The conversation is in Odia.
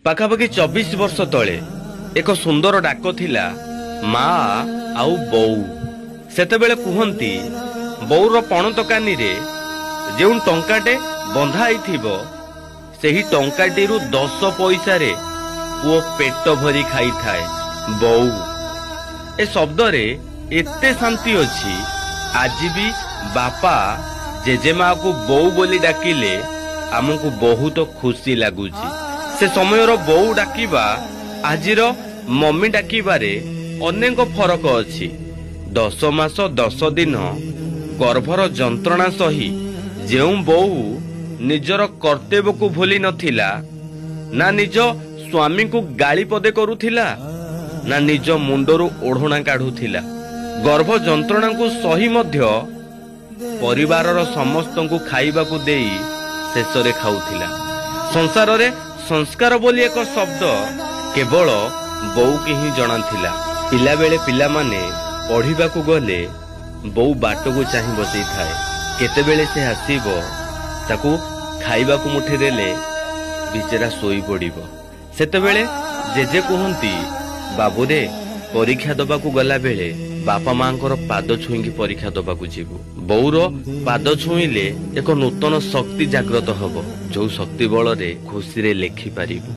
ପାଖାପାଖି 24 ବର୍ଷ ତଳେ ଏକ ସୁନ୍ଦର ଡାକ ଥିଲା, ମା ଆଉ ବୋଉ। ସେତେବେଳେ କୁହନ୍ତି, ବୋଉର ପଣତ କାନିରେ ଯେଉଁ ଟଙ୍କାଟେ ବନ୍ଧା ହେଇଥିବ, ସେହି ଟଙ୍କାଟିରୁ 10 ପଇସାରେ ପୁଅ ପେଟ ଭରି ଖାଇଥାଏ। ବୋଉ ଏ ଶବ୍ଦରେ ଏତେ ଶାନ୍ତି ଅଛି, ଆଜି ବି ବାପା ଜେଜେମାକୁ ବୋଉ ବୋଲି ଡାକିଲେ ଆମକୁ ବହୁତ ଖୁସି ଲାଗୁଛି। ସେ ସମୟର ବୋଉ ଡାକିବା, ଆଜିର ମମି ଡାକିବାରେ ଅନେକ ଫରକ ଅଛି। 10 ମାସ 10 ଦିନ ଗର୍ଭର ଯନ୍ତ୍ରଣା ସହି ଯେଉଁ ବୋଉ ନିଜର କର୍ତ୍ତବ୍ୟକୁ ଭୁଲି ନଥିଲା, ନା ନିଜ ସ୍ୱାମୀଙ୍କୁ ଗାଳି ପଦେ କରୁଥିଲା, ନା ନିଜ ମୁଣ୍ଡରୁ ଓଢ଼ଣା କାଢୁଥିଲା, ଗର୍ଭ ଯନ୍ତ୍ରଣାକୁ ସହି ମଧ୍ୟ ପରିବାରର ସମସ୍ତଙ୍କୁ ଖାଇବାକୁ ଦେଇ ଶେଷରେ ଖାଉଥିଲା। ସଂସାରରେ ସଂସ୍କାର ବୋଲି ଏକ ଶବ୍ଦ କେବଳ ବୋଉକି ହିଁ ଜଣାଥିଲା। ପିଲାବେଳେ ପିଲାମାନେ ପଢିବାକୁ ଗଲେ ବୋଉ ବାଟକୁ ଚାହିଁ ବସିଥାଏ, କେତେବେଳେ ସେ ଆସିବ, ତାକୁ ଖାଇବାକୁ ମୁଠେ ଦେଲେ ବିଚରା ଶୋଇପଡ଼ିବ। ସେତେବେଳେ ଜେଜେ କୁହନ୍ତି, ବାବୁରେ, ପରୀକ୍ଷା ଦବାକୁ ଗଲା ବେଳେ ବାପା ମାଙ୍କର ପାଦ ଛୁଇଁକି ପରୀକ୍ଷା ଦବାକୁ ଯିବୁ। ବୋଉର ପାଦ ଛୁଇଁଲେ ଏକ ନୂତନ ଶକ୍ତି ଜାଗ୍ରତ ହବ, ଯୋଉ ଶକ୍ତି ବଳରେ ଖୁସିରେ ଲେଖିପାରିବୁ।